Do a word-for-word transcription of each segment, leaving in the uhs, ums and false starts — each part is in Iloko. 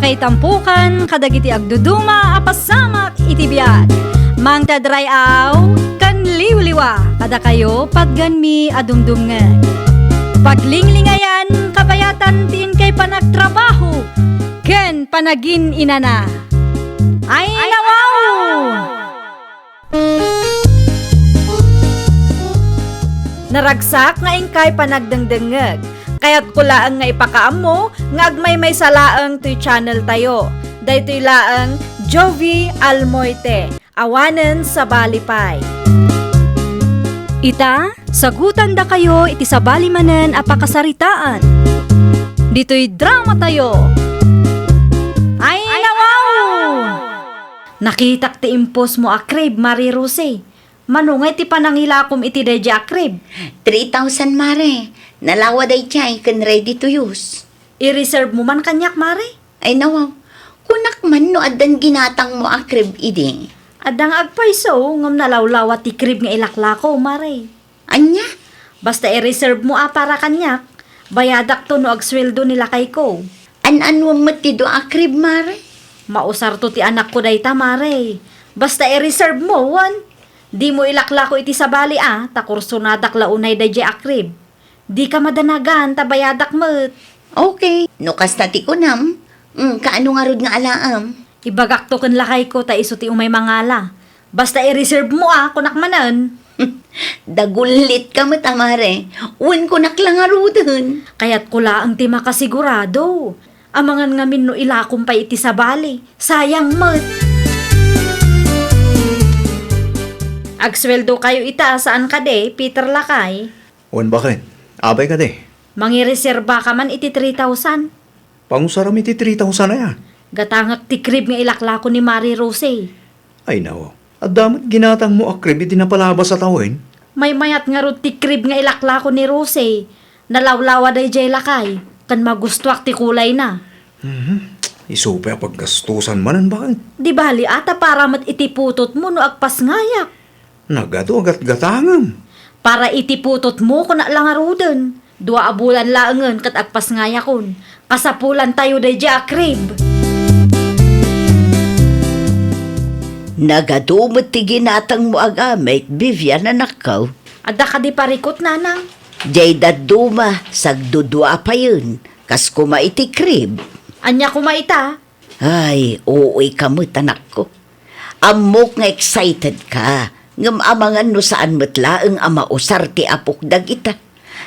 Ay tampukan kadagiti agduduma a pasamak iti biag. Mangted ray-aw ken liwliwa kadakayo patgenmi a dumdumngeg. Paglinglingayan, kabayatan ti inkay panagtrabaho ken panagin-inana. Ay, nawaw! Naragsak nga inkay panagdengdengngeg. Kayatko laeng nga ipakaammo nga agmaymaysa laeng toy channel tayo. Daytoy laeng Jovi Almoite, awanen sabali pay. Ita, sagutandakayo iti sabali manen a pakasaritaan. Ditoy drama tayo. Ay, nawaw! Nakitak ti impostmo a crib, Mare Rose. Mano ngay ti panangilakom iti daydiay a crib? Three thousand, Mare. Nalawa daydiay ken ready to use. I-reserve mo man kaniak, Mare? Ay, nawaw. Kunak man no addan ginatangmo a crib idi. Adda nga agpayso, ngem nalawlawa ti crib nga ilaklako, Mare. Ania? Basta i-reserve mo a para kaniak, bayadakto no agsueldo ni lakayko. An-anuem met ti dua a crib, Mare? Mausarto ti anakko dayta, Mare. Basta i-reserve mo, wen? Dimo ilaklako iti sabali a, ta kursonadak la unay daydiay a crib. Dika madanagan, ta bayadak met. Okay, no kasta ti kunam, mm, kaano ngarud nga alaem? Ibagakto ken lakayko ta isu ti umay mangala. Basta i-reserve mo a, kunak manen. Dagullitka met a, Mare. Wen, kunak la ngaruden. Kayatko laeng ti makasigurado. Amangan ngamin no ilakom pay iti sabali. Sayang met. Agsueldo kayo ita, saan kadi, Peter lakay? Wen baket. Apay kadi? Mangireserba ka man iti three thousand. Pangusaram iti three thousand aya? Gatangek ti crib nga ilaklako ni Mare Rose. Ay, nawaw. Adda met ginatangmo a crib iti napalabas a tawen? Maymayat ngarud ti crib nga ilaklako ni Rose. Nalawlawa daydiay lakay, ken magustuak ti kulayna. Mhm. Isu pay a paggastusan manen baket. Di bali a ta para met iti putotmo no agpasngayak. Nagadu a gatgatangem. Para iti putotmo, kunak la ngaruden. Dua a bulan laengen ket agpasngayakon. Kasapulantayo daydiay a crib. Nagadu met ti ginatangmo a gamit, Vivian, anakko. Adda kadi parikut, nanang? Diay dadduma, sagdudua payen. Kas koma iti crib. Ania koma ita? Ay, uuyka met, anakko. Ammok nga excited ka, ngem amangan no saan met laeng a mausar ti apok dagita.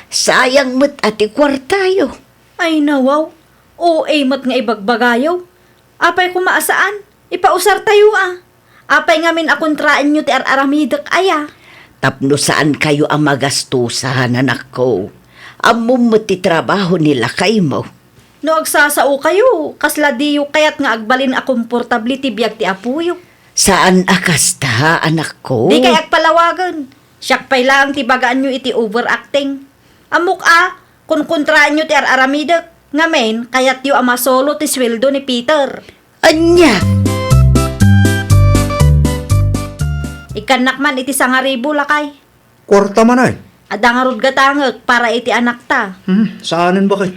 Sayang met a ti kuartayo. Ay, nawaw. O A met nga ibagbagayo. Apay koma a saan? Ipausartayo a. Apay ngamin a kontraenyo ti ar-aramidek aya? Tapno saankayo a magastusan, anakko. Ammom met ti trabaho ni lakaymo. No agsasaokayo, kasla diyo kayat nga agbalin a komportable ti biag ti apoyo? Saan a kasta, anakko. Dikay agpalawagen. Siak pay laeng ti bagaanyo iti overacting. Ammok a, konkontraenyo ti ar-aramidek. Ngamin, kayatyo a masolo ti sueldo ni Peter. Ania? Ikkannak man iti sangaribu, lakay. Kuarta man ay. Adda ngarud gatangek para iti anakta. Hmm, saanen baket.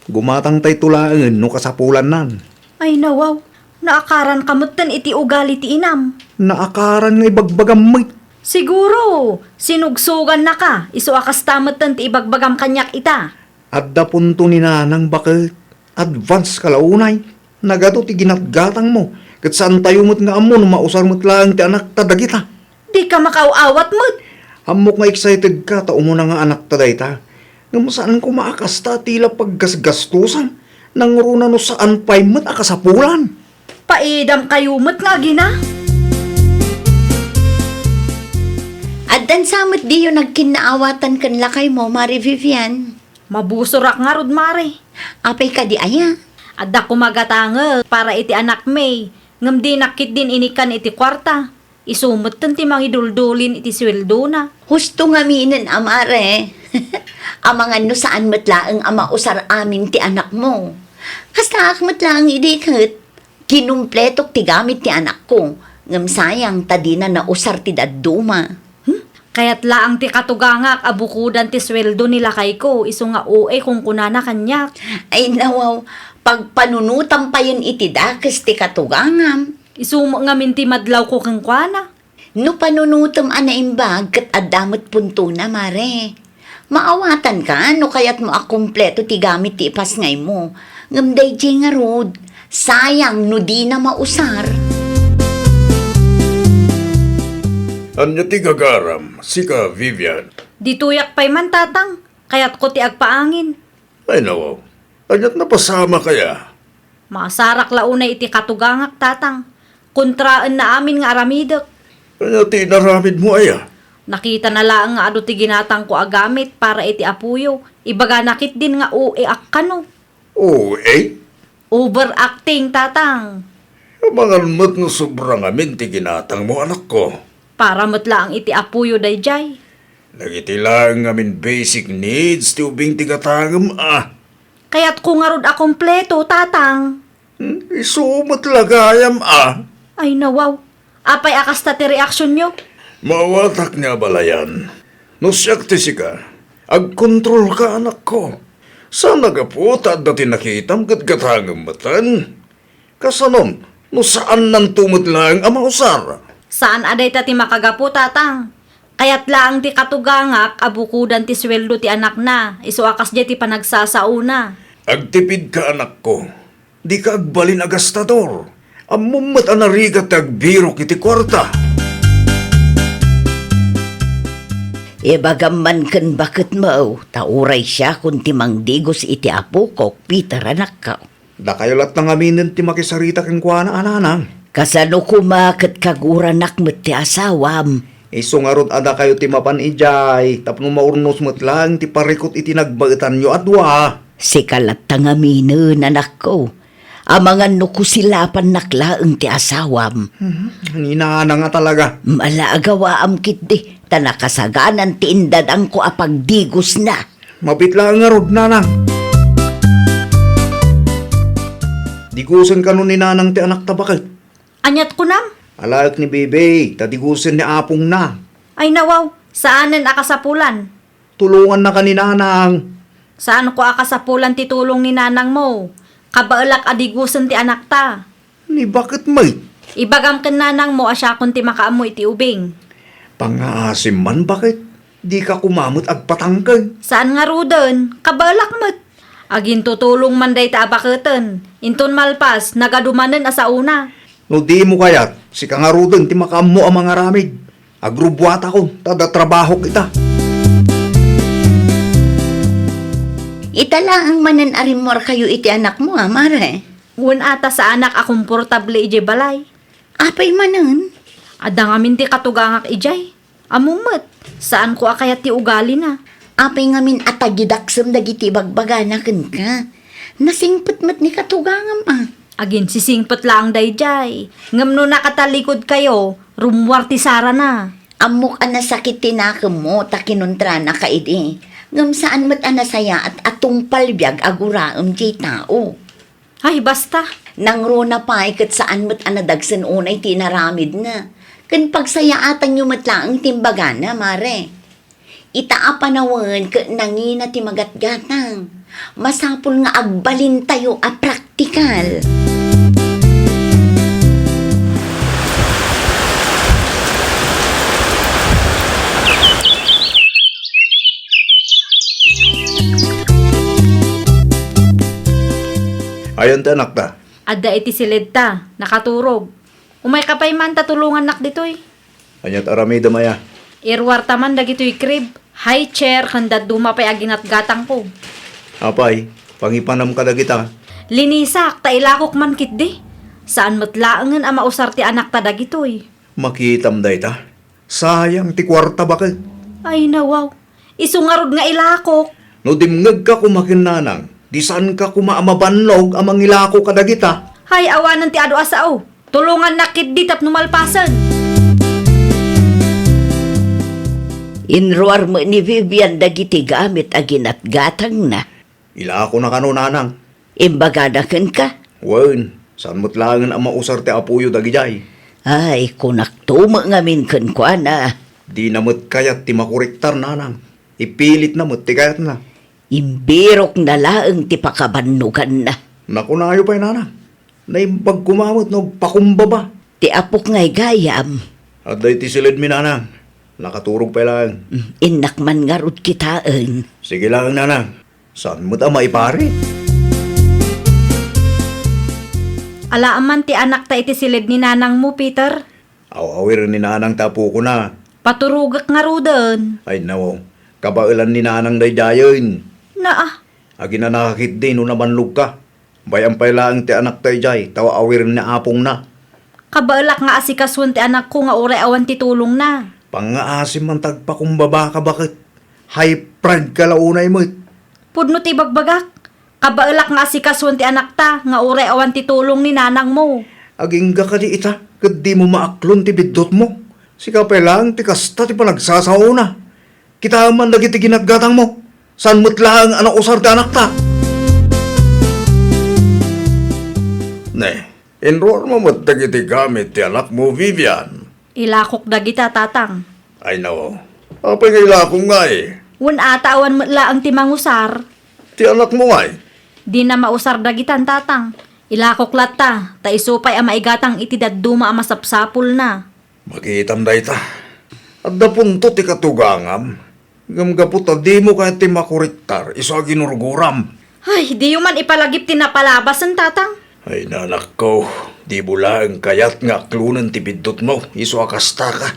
Gumatangtayto laengen no kasapulannan. Ay, nawaw. Naakaranka metten iti ugali ti inam. Naakaran nga ibagbagam met. Siguro, sinugsogannaka, isu a kasta metten ti ibagbagam kaniak ita. Adda punto ni nanang baket. Advance ka la unay. Nagadu ti ginatgatangmo, ket saantayo met nga ammo no mausar met laeng ti anakta dagita. Dika makaaw-awat met. Ammok nga excited ka ta umuna nga anakta dayta. Ngem saan koma a kasta ti la paggasgastosan. Nangruna no saan pay met a kasapulan. Paidam kayo met nga agina. Addan sa met diyo nagkinnaawatan ken lakaymo, Mare Vivian? Mabusorak ngarud, Mare. Apay kadi aya? Adda koma gatangek para iti anakmi, ngem dinak ketdin inikkan iti kuarta. Isu metten ti mangiduldulin iti sueldona. Husto ngaminen a, Mare. Amangan no saan met laeng a mausar amin ti anakmo. Kastaak met laeng idi ket kinumpletok ti gamit ti anakko, ngem sayang ta dina nausar ti dadduma. Hmm? Kayat laeng ti katugangak a bukodan ti sueldo ni lakayko, isu nga O A kunkunana kaniak. Ay, nawaw, Pagpanunotam payen iti dakes ti katugangam. Isu met ngamin ti madlawko kenkuana. No panunotem a naimbag ket adda met puntona, mare. Maawatanka no kayatmo a kompleto ti gamit ti ipasngaymo. Ngem daydiay ngarud, sayang no dina mausar. Ania ti gagaram, sika, Vivian? Ditoyak pay man, Tatang. Kayatko ti agpaangin. Ay, nawaw. Ania't napasamak aya? Maasarak la unay iti katugangak, Tatang. Kontraenna amin nga aramidek. Ania ti inaramidmo aya? Nakitana laeng nga adu ti ginatangko a gamit para iti apoyo. Ibagana ketdin nga O A ak kano. O A? Overacting, Tatang. Amangan met no sobra ngamin ti ginatangmo, anakko. Para met laeng iti apoyo daydiay. Dagiti laeng ngamin basic needs ti ubing ti gatangem a. Kayatko ngarud a kompleto, Tatang. Hmm, isu met la gayam a. Ay, nawaw. Apay a kasta ti reaksionyo? Maawatak nga abalayan. No siak ti sika, agkontrolka, anakko. Saan a gapu ta adda ti nakitam ket gatangem metten. Kasanon, no saannanto met laeng a mausar? Saan a dayta ti makagapu, Tatang. Kayat laeng ti katugangak a bukodan ti sueldo ti anakna, isu a kasdiay ti panagsasaona. Agtipidka, anakko. Dika agbalin a gastador. Ammom met a narigat ti agbirok iti kuarta. Ibagam man ken baketmo, ta uray siakon ti mangdigos iti apokok, Peter, anakko. Dakayo latta ngaminen ti makisarita kenkuana a nanang. Kasano koma ket kaguranak met ti asawam? Isu ngarud a dakayo ti mapan idiay tapno maurnos met laeng ti parikut iti nagbaetanyo a dua. Sika latta ngaminen, anakko. Amangan no kusilapannak laeng ti asawam. Mhm. Ni nanang a talaga. Ala a gawaam ketdi, ta nakasaganan ti indadangko a pagdigosna. Mapit laeng ngarud, nanang. Digosen kano ni nanang ti anakta, baket? Ania't kunam? Alaek ni Bebe, ta digosen ni apongna. Ay, nawaw, saanen a kasapulan. Tulongannaka ni nanang. Saanko a kasapulan ti tulong ni nanangmo. Kabaelak a digosen ti anakta. Ni baket met? Ibagam ken nanangmo a siakon ti makaammo iti ubing. Pangngaasim man, baket? Dika koma met agpatangken. Saan ngaruden, kabaelak met. Agintutulong man dayta a baketen. Inton malpas, nagadu manen a saona. No dimo kayat, sika ngaruden ti makaammo a mangaramid. Agrubbuatakon, ta adda trabahok ita. Ita laeng manen a rimmuarkayo iti anakmo, a, mare? Wen a, ta saanak a komportable idiay balay. Apay manen? Adda ngamin ti katugangak idiay. Ammom met, saanko a kayat ti ugalina. Apay ngamin a tagidaksem dagiti ibagbagana kenka? Nasingpet met ni katugangam a. Aginsisingpet laeng daydiay. Ngem no nakatalikudkayo, rummuar ti sarana. Ammok a nasakit ti nakemmo ta kinuntrana ka idi. Ngem saan met a nasayaat a tungpal biag a guraem diay tao. Ay, basta. Nangruna pay ket saan met a nadagsen unay ti inaramidna. Ken pagsayaatanyo met laeng ti imbagana, mare. Ita a panawen ket nangina ti magatgatang. Masapul nga agbalintayo a praktikal. Ayan ti anakta. Adda iti siledta, nakaturog. Umayka pay man ta tulongannak ditoy. Ania't aramidem aya? Iruarta man dagitoy crib, high chair, ken dadduma pay a ginatgatangko. Apay, pangipanam kadagita? Linisak, ta ilakok man ketdi. Saan met laengen a mausar ti anakta dagitoy. Makitam dayta? Sayang ti kuarta, baket. Ay, nawaw. Isu ngarud nga ilakok. No dimngegka koma ken nanang, di saanka koma a mabannog a mangilako kadagita. Hay, awanen ti adu a sao. Tulongannak ketdi tapno malpasen. Inruar met ni Vivian dagiti gamit a ginatgatangna. Ilakona kano, nanang. Imbagana kenka? Wen, saan met laengen a mausar ti apoyo dagidiay. Ay, kunakto met ngamin kenkuana. Dina met kayat ti makorektar, nanang. Ipilitna met ti kayatna. Imbirokna laeng ti pakabannoganna. Nakunayo pay, nanang. Naimbag koma met no agpakumbaba. Ti apok ngay gayam. Adda iti siledmi, nanang. Nakaturog pay laeng. Mm, innak man ngarud kitaen. Sige laeng, nanang. Saan met a maiparit? Alaem man ti anakta iti siled ni nanangmo, Peter. Aw-awiren ni nanang ti apokona. Paturogek ngaruden. Ay, no. Kabaelan ni nanang daydiayen. Naa. Aginanaka ketdi no nabannogka. Bay-am pay laeng ti anakta idiay, ta aw-awiren ni apongna. Kabaelak nga asikasuen ti anakko nga uray awan ti tulongna. Pangngaasim man ta agpakumbabaka baket. High pride ka la unay met. Pudno ti ibagbagak. Kabaelak nga asikasuen ti anakta nga uray awan ti tulong ni nanangmo. Agingga kadi ita, ket dimo maaklon ti biddutmo. Sika pay laeng ti kasta ti panagsasaona. Kitaem man dagiti ginatgatangmo. Saan met laeng a nausar ti anakta. Ne, inruarmo met dagiti gamit ti anakmo, Vivian. Ilakok dagita, Tatang. Ay, no. Apay nga ilakom ngay? Wen ata awan met laeng ti mangusar. Ti anakmo ngay? Dina mausar dagitan, Tatang. Ilakok latta, ta isu pay a maigatang iti dadduma a masapsapulna. Makitam dayta. Adda punto ti katugangam. Ngem gapu ta dimo kayat ti makuriktar isu a ginurguram. Ay, diyo man ipalagip ti napalabasen, Tatang. Ay, nanakko, dimo laeng kayat nga aklonen ti biddutmo isu a kastaka.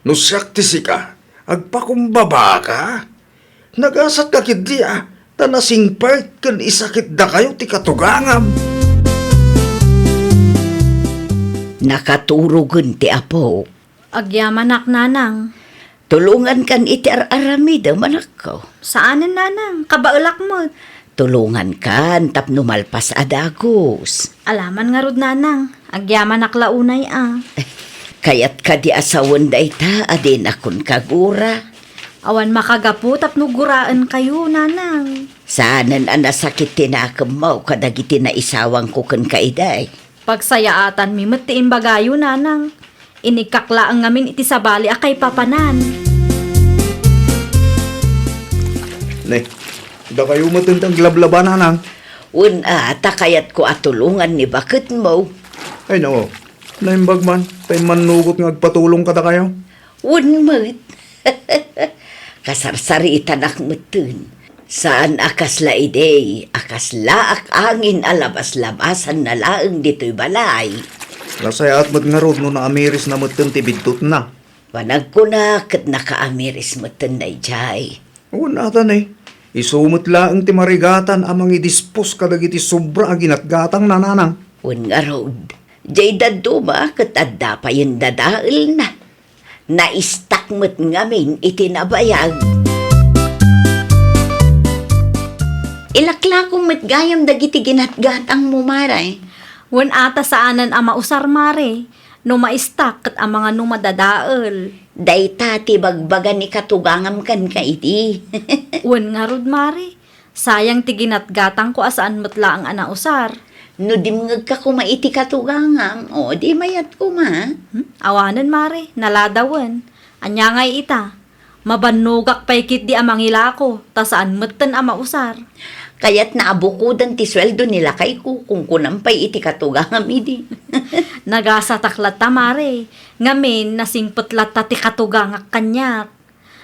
No siak ti sika, agpakumbabaka. Nagasatka ketdi a, ta nasingpet ken isakitdakayo ti katugangam. Nakaturogen ti apo. Agyamanak, nanang. Tulongankan iti ar-aramidem, anakko. Saanen, nanang. Kabaelak met. Tulongankan tapno malpas a dagus. Alaman ngarud, nanang. Agyamanak la unay a. Kayat kadi a sawen dayta a dinakon kagura? Awan makagapu tapno guraenkayo, nanang. Saanen a nasakit ti nakemmo kadagiti naisawangko kenka idi. Pagsayaatanmi met ti imbagayo, nanang. Inikkak laeng ngamin iti sabali a kaipapanan. Ne, dakayo met ti aglablaba, nanang. Wen a, ta kayatko a tulongan ni baketmo. Ay, nao. Naimbag man, ta immannugot nga agpatulong kadakayo. Wen met. Kasarsaritanak metten. Saan a kasla idi, a kaslaak angin a labas-labasanna laeng ditoy balay. Nasayaat met ngarud no naamirisna metten ti biddutna. Panagkuna ket nakaamiris metten daydiay. Wen ata ne, isu met laeng ti marigatan a mangidispos kadagiti sobra a ginatgatangna, nanang. Wen ngarud, diay dadduma ket adda payen dadaelna. Naistak met ngamin iti nabayag. Ilaklako met gayam dagiti ginatgatangmo, Mare. Wen ata saanen a mausar, Mare, no maistak ket amangan no madadael. Dayta ti bagbaga ni katugangam kenka idi. Wen ngarud, Mare, sayang ti ginatgatangko a saan met laeng a nausar. No dimngegka koma iti katugangam, o, di mayat koma. Hmm? Awanen, Mare, naladawen. Ania ngay ita? Mabannogak pay ketdi a mangilako, ta saan metten a mausar. Kayatna a bukoden ti sueldo ni lakayko, kunkunam pay iti katugangam idi. Nagasatak latta, Mare. Ngamin, nasingpet latta ti katugangak kaniak.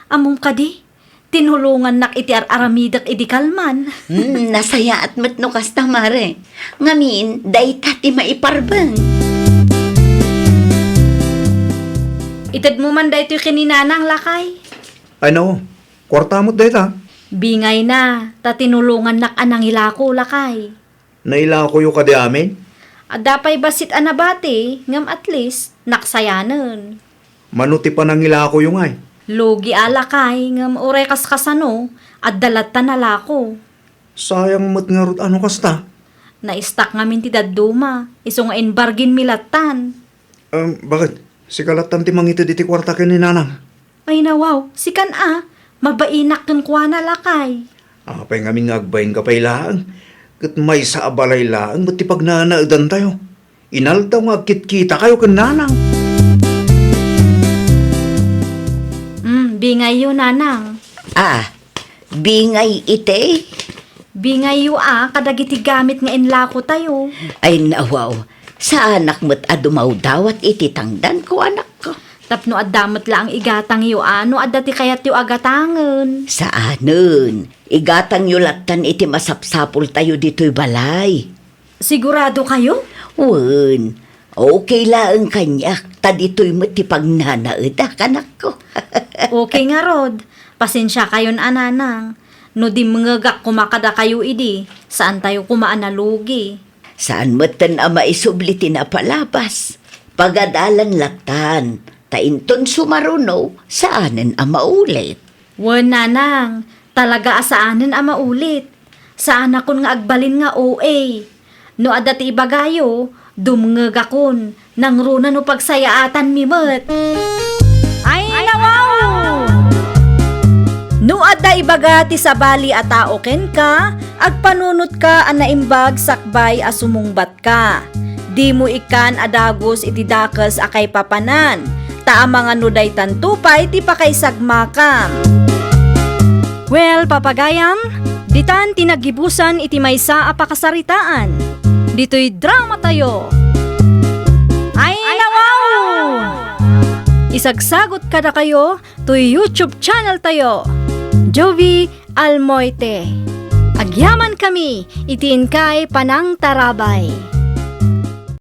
Ammom kadi, tinulongannak iti ar-aramidek idi kalman. Hmm, nasayaat met no kasta, Mare. Ngamin, dayta ti maiparbeng. Itedmo man daytoy ken ni Nanang, lakay. Ay, nao. Kuarta met dayta. Bingayna, ta tinulongannak a nangilako, lakay. Nailakoyo kadi amin? Adda pay bassit a nabati, ngem at least, naksayanen. Mano ti panangilakoyo ngay? Lugi a, lakay, ngem uray kaskasano, adda latta nalako. Sayang met ngarud a no kasta. Naistak ngamin ti dadduma, isu nga imbarginmi lattan. Em, baket? Sika lattan ti mangited iti kuarta ken ni Nanang? Ay, nawaw, sikan a, mabainak kenkuana, lakay. Apay ngamin nga agbainka pay laeng? Ket maysa a balay laeng met ti pagnanaedantayo. Inaldaw nga agkitkitakayo ken Nanang. Mm, bingayyo, Nanang. Ah, bingay iti? Bingayyo a kadagiti gamit nga inlakotayo. Ay, nawaw. Saanak met a dumawdawat iti tangdanko, anakko. Tapno adda met laeng igatangyo a no adda ti kayatyo a gatangen. Saanen. Igatangyo lattan iti masapsapultayo ditoy balay. Sigurado kayo? Wen. Okay laeng kaniak, ta ditoy met ti pagnanaedak, anakko. Okay ngarud. Pasensia kayon a, nanang. No dimngegak koma kadakayo idi, saantayo koma a nalugi. Saan metten a maisubli ti napalabas. Pagadalan lattan, ta inton sumaruno, saanen a maulit. Wen, nanang, talaga a saanen a maulit. Saanakon nga agbalin nga O A. No adda ti ibagayo, dumngegakon, nangruna no pagsayaatanmi met. Ay, nawaw! No adda ibaga ti sabali a tao kenka, agpanunotka a naimbag sakbay a sumungbatka. Dimo ikkan a dagus iti dakes a kaipapanan, ta amangan no daytanto pay ti pakaisagmakam. Well, papagayam, ditan ti naggibusan iti maysa a pakasaritaan. Ditoy dramatayo. Ay, nawaw! Isagsagot kadakayo toy YouTube channel tayo, Jovie Almoite. Agyaman kami iti inkay panangtarabay.